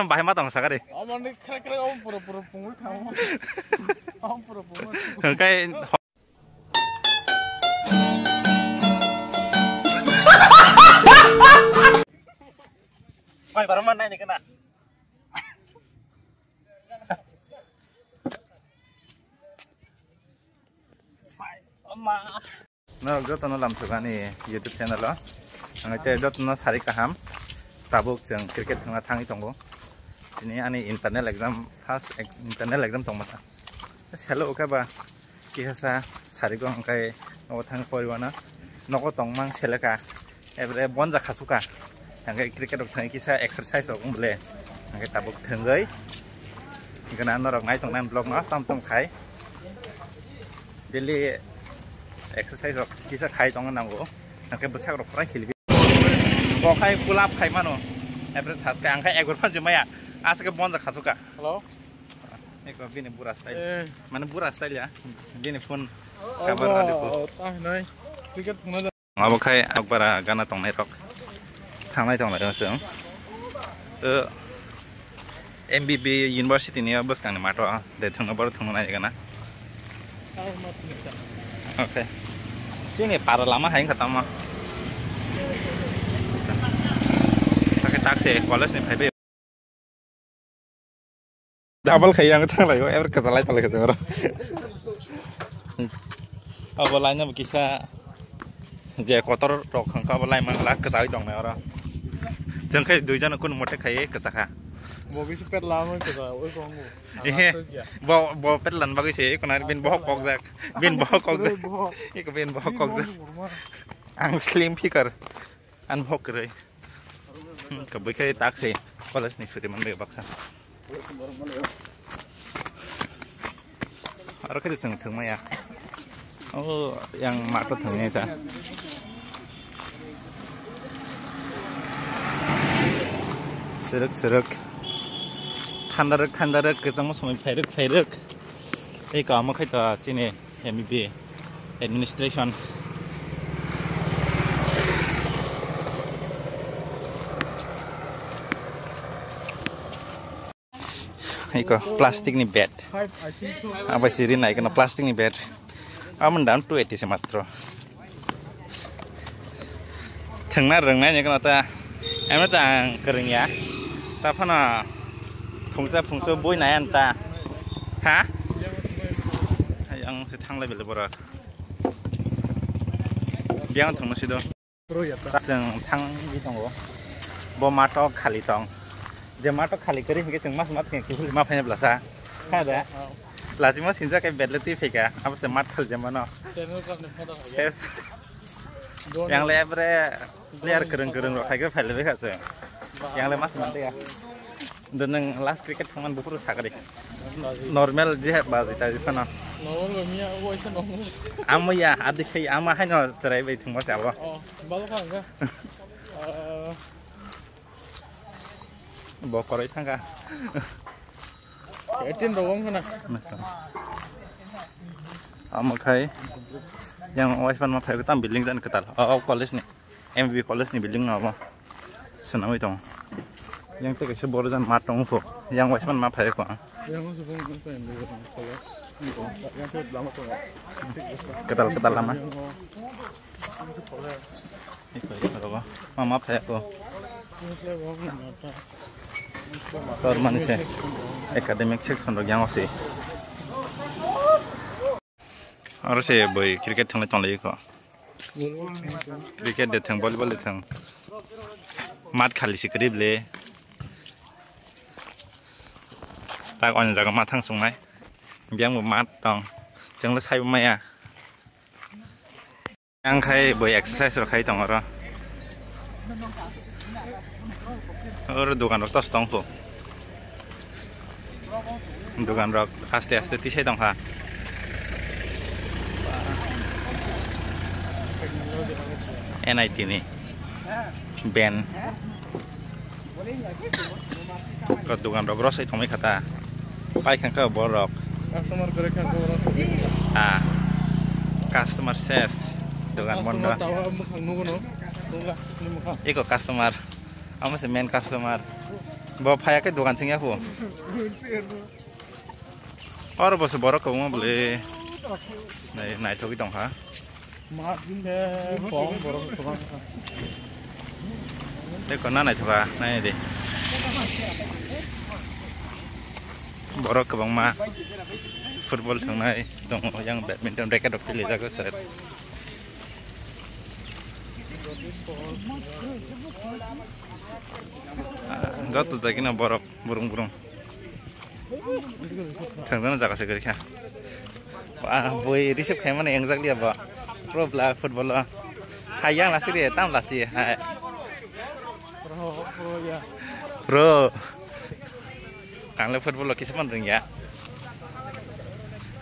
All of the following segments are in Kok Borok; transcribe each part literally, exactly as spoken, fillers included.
Bahai ma tong sakari. Omo ni khrek khrek omo pura pura pungwi kha omo. Omo pura pungwi. Hwnkhe Bai, barang mana ini kena? Norok jotono lamsok ani YouTube channel o. Ang tei jotono sari kaham. Tabuk chwng cricket thwngna thangwi tongo. Tini ani internal exam, first ex-, internal exam tongma ta. Selo khe ba kisa sarigo hwnkhe nogo thang poriwana. Nogo tongmang seleka. Ebre bonja khachuka. Hwnkhe cricket rok thangwi kisa exercise rok wng bole. Hwnkhe tabuk thwngwi. Gana norok nai tongnai vlog no tom tom khai. Daily exercise rok kisa khai tongna nango. Hwnkhe bwsak rok pura hilbi. Bo khai pull up khai mano. Ebre thaske ang khai egor phan jemaya. Asake bonja khachuka. Hello. Eko bini bura style. Eh. Mane bura style ya. Bini phone cover ali ko. Oh, ah, nai. Cricket thwngna. Abo khai Akbara gana tongnai rok. Thangnai tongnai rok se. Eh, M B B University ni bwskang ni mato de thwngna baro thwngna nai gana. Okay. Sini para lama hai kha tamo. Sakhe tak se college ni phai Double khai yang thang lai, ever kasalai thalai kajang oro. Abo laina bo kisa je kotor rok khang abo lai mang la kasai tong nai oro. Jeng khai dui jana kun mote khai kasakha. Bo kisa pet la mo kasa, oi kong bo. Ehe. Bo, bo pet lan bagwi se, konar bin bo kok jak. Bin bo kok jak. Iko bin bo kok jak. Ang slim figure. Ang bo kwrwi. Hmm, kabui khai tak se college ni suri manwi baksa. Aro khe chwng thwngmaya. Oh, yang mato thwngnai ta. Siruk, siruk. Thandaruk, thandaruk, kwchangma samui phairuk, phairuk. Ei kamo khai ta chini M B B administration. Iko plastic ni bed. Abai siri nai kono plastic ni bed. Amun dam two eighty se matro. Thwngna rwngnai ni kono ta. Amo ta ang kwrwngya. Ta phano phungsa phungsa bui nai an ta. Ha? Ang se thanglai bele borok. Biang thangno sido. Chwng thangwi tongo. Bo mato khali tong. Je mato khali kwrwi hwnkhe chwng mas mat khe kuhuli ma phaina blasa. Ha da? Lachima sinjak khe bedle twi phaika. Abo se mat khali jemano. Ses. Yang le ebre player kwrwng kwrwng rok hai khe phaile bwkha chwng. Yang le mas mat ya. Nwng last cricket thangmani buphuru sakari. Normal je ba jita jita no. Normal ba miya, obo isa normal. Amo ya, adi khai ama haino cherai bai thwngma chabo. Oh, balo kha hwnkha. Ah. Bo koroi thangkha. Eighteen rok wng khna. Amo khai yang oiphano phai tam building jan kwtal. Oh, college ni. M B B college ni building no obo. Swnamwi tongo. Yang tei kaisa boro jani mat tongo pho. Yang waisa ma phai kho. Yang waisa bo wngkha M B B college. Yang tei lama tongo. Kwtal kwtal lama. Yang o. Iko iko rogo. Ma ma phai kho. Tor mani se academic section rok yang o se. Oro se boi cricket thwnglai tonglai kho. Cricket de thwng, volleyball de thwng. Mat khali se kwrwi ble. Tak oni jaga ma thang sungnai. Biyang bo mat tong. Chwng le sai bo maya. Ang khai boi exercise rok khai tong oro. Oro dogan rok tos tong kho. Dogan rok aste aste tisai tong kha. N I T ni ben. Ko dogan rok rosai thongwi kha ta. Pai kha khe borok. Customer kwrwi kha khe borok. Ah. Customer ses. Dogan bondo. Customer tawa mwkhang nugo no. Nungla ni mwkhang. Iko customer. Amo se main customer. Bo phaya khe dogan sing ya phu. Oro bo se borok kwbangma bwlwi nai-, naithogwi tongkha. Tei kona naithoka nai di. Borok kwbangma football thangnai tongo, yang badminton racket rok twilijak sir. Joto jagina borok burung burung. Thangjakna jaga se kwrwi kha. Ba, bui receive khaimani engjak liya ba. Pro player football o. Hai yang lasi re, tam lasi, hai. Pro. Ang le football o kisa man rwngya.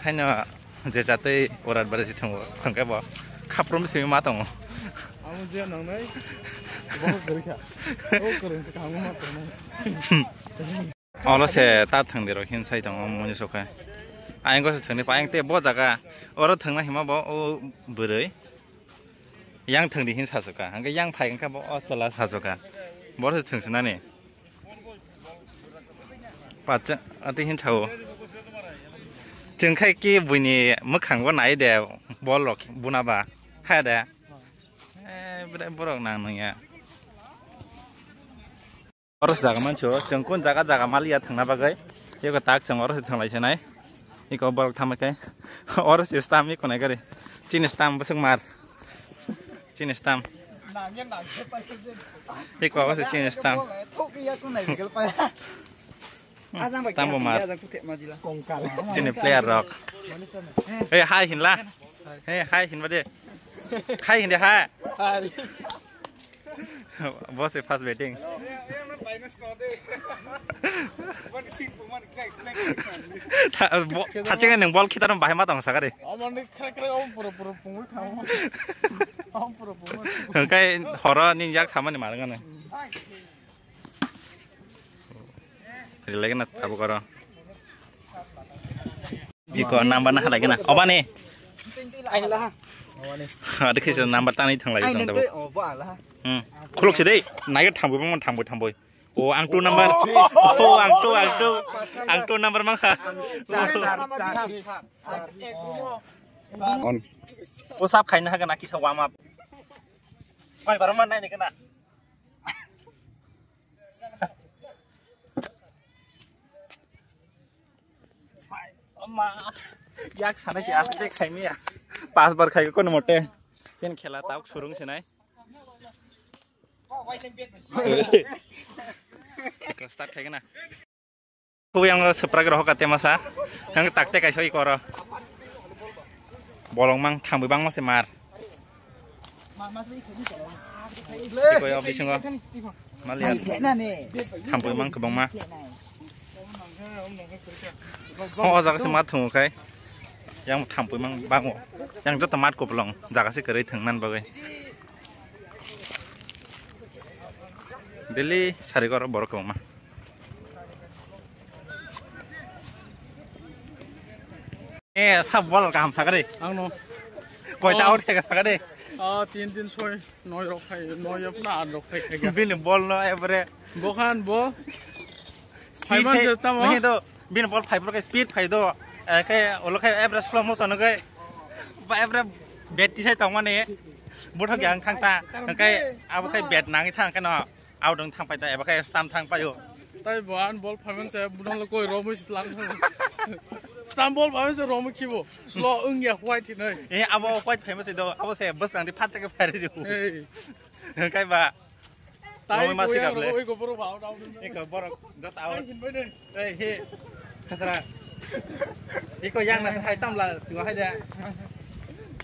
Haino je jatwi orat bare si thango. Thangkhe bo khaprom simi ma tongo. Amo je nangnai. Bo kwrwi kha. O kwrwi se kha, amo ma tongnai. Oro se ta thwngdi rok hin sai tongo moni sokhe. Ayang go se thwngdi pa ayang te bo jaga. Oro thwngna hima bo o bwrwi. Yang thwngdi hin sasoka. Hangke yang phai wngkha bo o chwla sasoka. Bo se thwngsinani. Pacha ati hin sao. Chwng khai ki buini mwkhang bo nai de bol rok buna ba. Ha de. Eh, borok nang nung ya. Oro se jaga mancho, chwng kun jaga jaga maliya thangna bagwi. Eko tak chwng oro se thanglai sinai. Eko borok thamai khe. Oro se stam eko nai gari. Chini stam bwswk mar. Chini stam. Eko abo se chini stam. Stam bo mar. Chini player rok. Hey, hai hinla. Hey, hai hinba de. Hai hindi ha. Boss e first batting. Tha-, bo-, thacheng nang bol khitar bahai ma tong sakari. Hwnkhe horo ning yak samani malgana. Rilai gana tabuk oro. Biko number na halai gana. Obani. Aini laha. Adi kisa number tani thanglai Aini tong tabuk. Tei, oh, bo ang laha. Hmm. Khuluk si dei. Naiga thambui bang thambui thambui. O ang two number. O ang two, ang two. Ang two number mang kha. Char, char, char. On. O sab khaina haga na kisa warm up. Bai barama nai ni kana. Ama, yak sana si asli khai miya. Pas bar khai ko mote. Chen khela tauk surung sinai. Ko start khai na. Ko yang seprak roh kate masa. Yang takte kai soi koro. Bolong mang thambui bang mase mar. Tiko ya bisingo. Malian. Thampui mang kwbangma. O jaga se mat thungo khai. Yang thampui mang bango. Yang joto mat kuplong jaga se kwrwi thwng nan bagwi. Daily sari goro borok kwbangma. Eh, sab bol kaham sakari. Ang no. Koita out khe sakari. Ah, tin tin soi, noi rok khai, noi apna at rok khai khai. Bini bol no every. Bokhan bo. Speed phaiman se tamo. Nahi do, bini bol phai bro speed phai do. Eh, khe olo khe every slow motion khe. Ba every bet tisai tongmani. Bothok yang thang ta. Khe abo khe bet nangi thang khe no. Audong thang pai ta, eba khe stam thang pai o. Tai bo an bol phaiman se budang lo koi romwi sitlang. Stam bol phaiman se romwi khibo. Slow wng ya white hinoi. Eh, abo white phaiman se do, abo se bwskang di phat chake phai ri. Hey. Kai ba. Tai romwi ma ko siga yang ble. Romwi ko boro ba out out. Eko borok dot out. Ai hin bai de. Ei, he. Khasra. Iko yang na hai tam la, chu hai da.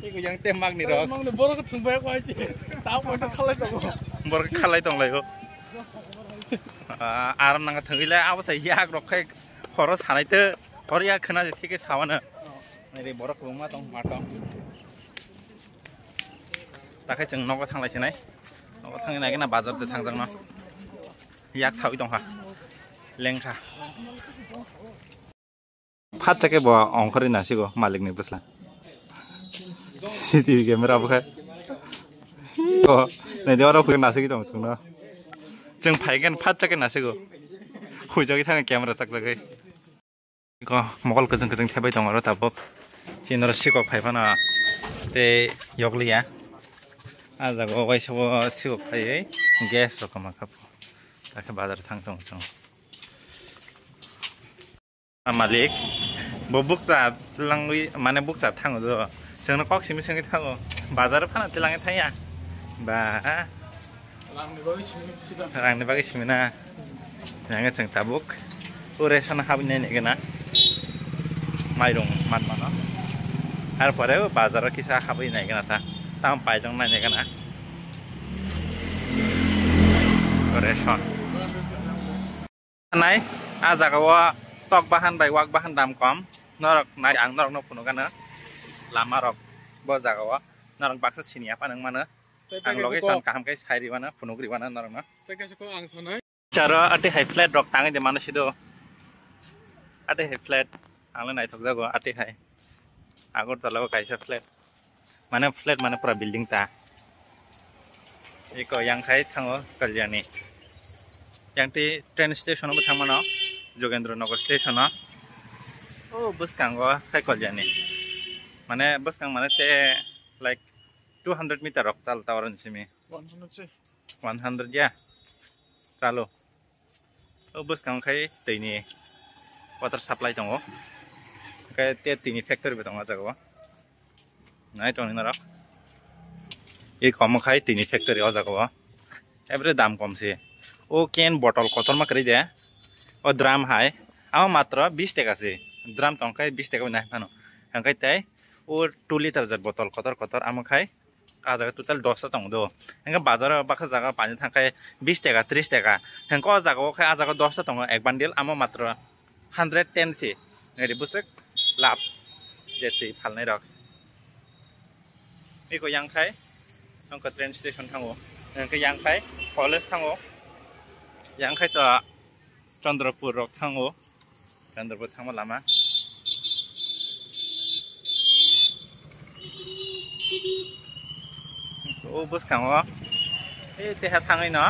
Iko yang tem mag ni rok. Mang ni borok thung bai ko ai chi. Ta point khalai tongo. Borok khalai tong lai ho. Ah, aram nang thang ila abo sai yak rok khai horo sanai te hor yak khna je thike sawana. Nai re borok kwbangma tong ma tong. Takhai chwng nogo thanglai sinai. Nogo thangwi nai gana bazar de thangjak no. Yak sawi tongkha. Lengkha. Phat chake bo ongkhorwi nasigo malik ni bwsla. C C T V camera bo khai. O, nai de oro phuri nasigi tong chwngno. Chwng phai khe phat chake nasigo. Phuijagwi thangwi camera chakjagwi. Iko mokol kwchwng kwchwng thebai tongo oro tabuk. Chini oro sikok phai phano tei yokliya. Ah jaga o waisa o sikok phaiwi gas rok kwma kha. Takhe bazar thang tongo chwng. Ah, malik, bo bukcha langwi, mane bukcha thango jo. Chwngno kok simi simi thango. Bazar phano tilangwi thangya. Ba. Rangni bagwi simi sida. Rangni bagwi simi na. Yang chwng tabuk. O ration habwi nai nai gana. Mairung man mano. Har pore o bazar o kisa habwi nai gana ta. Tam paijong nai nai gana. O ration. Nai, ah jaga o tok bahan bai wak bahan dam kom. Norok nai, ang norokno phunukgano. Lama rok bo jaga o. Norok baksa sini apa nang mano. Ang location kaham kai sai ribana, phunuk ribana norokno. Charo ati hai flat rok tangwi de mano sido. Ati hai flat, ang le naithok jago ati hai. Agartala o kaisa flat. Mane flat mane pura building ta. Eko yang khai thango Kalyani. Yang ti train station bo thangmano Jogendra Nagar station o. O bwskango khai Kalyani. Mane bwskang mane te like two hundred meter rok chal tower ni simi. One hundred se. One hundred ya. Chalo. O bwskang khai twi ni water supply tongo. Khai te twi ni factory bo tongo o jaga o. Nai tongni norok. E komo khai twi ni factory o jaga o. Every dam kom se. O can bottle kotorma kwrwi de. O drum hai. Amo matro bis taka se. Drum tong khai bis taka bai nai phano. Hwnkhe tei o two liter je bottle kotor kotor amo khai. Ah jaga total dos ta tongo do. Hwnkhe bazar o baksa jaga painani thang khai bis taka, tris taka. Hwnkhe o jaga o khai ah jaga dos ta tongo ek bundle, amo matro hundred ten se. Nai di bwswk lab je twi phalnai rok. Eko yang khai, tongkha train station thango. Hwnkhe yang khai college thango. Yang khai to Chandrapur rok thango. Chandrapur thangma lama. O bwskango. E teha thangwi no.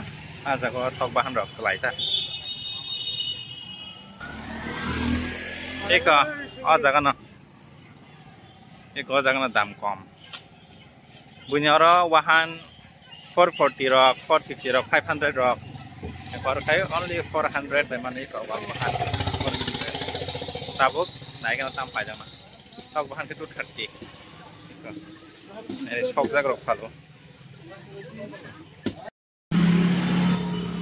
Ah jaga o tok bahan rok kwlai ta. Eko, o jaga no. Eko o jaga no dam kom. Buini oro wahan four forty rok, four fifty rok, five hundred rok. Eko oro khai only four hundred bai mani eko wahan four fifty. Tabuk nai gana tam paijak na. Tabuk wahan ke two thirty. Eko. Sok jak rok phalo.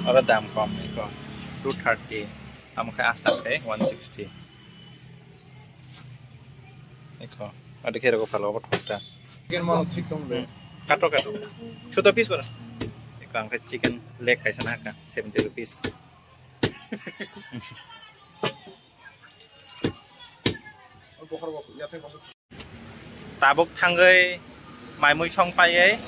Oro dam kom eko two thirty, amo khe asta khe one sixty. Eko, adi khe rego phalo obo thokta. Chicken mano thik tong de. Hmm. Kato kato. Sudo piece kora. Eko ang khe chicken leg kaisa na ka seventy rupees. Tabuk thangwi mai mui song paiwi,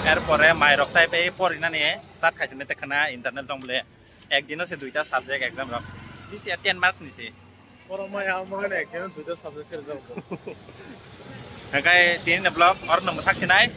erpore mai rok chai paiwi porinani start khaisini, tei khna internal tong bole ek dino se duita subject exam rok. Bisi ya ten marks ni se. Borok mai ang mangani ek dino duita subject khe rwjak. Hwnkhe tini ni vlog oro no mwthak sinai.